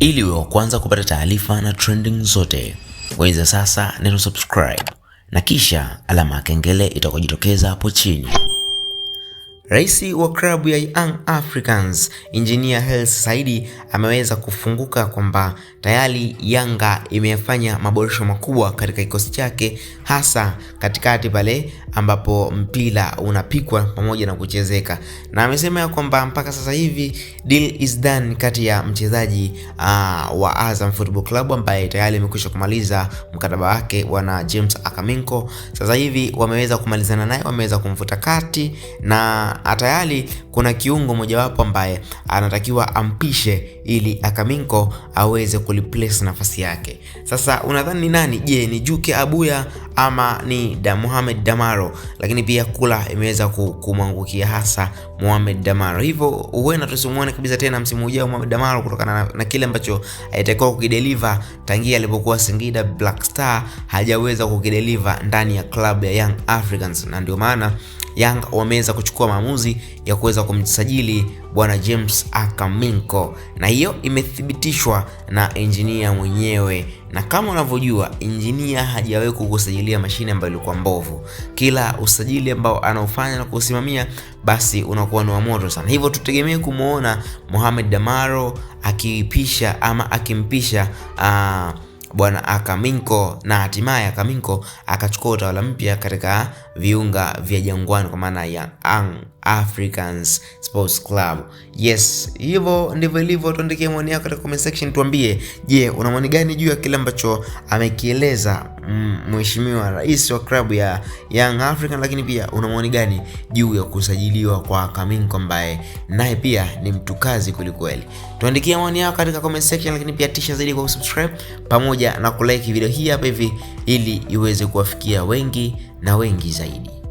Ili uwe wa kwanza kupata taarifa na trending zote, bonyeza sasa neno subscribe na kisha alama ya kengele itakayojitokeza hapo chini. Rais wa klabu ya Young Africans Engineer Hersi Said ameweza kufunguka kwamba tayari Yanga imefanya maboresho makubwa katika kikosi chake, hasa katikati pale ambapo mpira unapikwa pamoja na kuchezeka, na amesema ya kwamba mpaka sasa hivi deal is done kati ya mchezaji wa Azam Football Club ambaye tayari amekwisha kumaliza mkataba wake bwana James Akaminko. Sasa hivi wameweza kumalizana naye, wameweza kumfuta kati na tayari kuna kiungo mojawapo ambaye anatakiwa ampishe ili Akaminko aweze kureplace nafasi yake. Sasa unadhani ni nani? Je, ni Juke Abuya ama ni da Mohamed Damaro? Lakini pia kula imeweza kumwangukia hasa Mohamed Damaro, hivyo huenda tusimuone kabisa tena msimu ujao Mohamed Damaro kutokana na kile ambacho alitakiwa kukideliver tangia alipokuwa Singida Black Star hajaweza kukideliver ndani ya klabu ya Young Africans, na ndio maana Young wameweza kuchukua maamuzi ya kuweza kumsajili bwana James Akaminko, na hiyo imethibitishwa na engineer mwenyewe. Na kama unavyojua engineer hajawahi kukusajilia mashine ambayo ilikuwa mbovu. Kila usajili ambao anaofanya na kuusimamia basi unakuwa ni wa moto sana, hivyo tutegemee kumuona Mohamed Damaro akiipisha ama akimpisha bwana Akaminko na hatimaye Akaminko akachukua utawala mpya katika viunga vya Jangwani kwa maana ya Young Africans Sports Club. Yes, hivyo ndivyo ilivyo. Tuandikie maoni yako katika comment section, tuambie, je, una maoni gani juu ya kile ambacho amekieleza mheshimiwa rais wa klabu ya Young African, lakini pia una maoni gani juu ya kusajiliwa kwa Akaminko ambaye naye pia ni mtu kazi kwelikweli? Tuandikie maoni yako katika comment section, lakini pia tisha zaidi kwa kusubscribe pamoja na kulike video hii hapa hivi ili iweze kuwafikia wengi na wengi zaidi.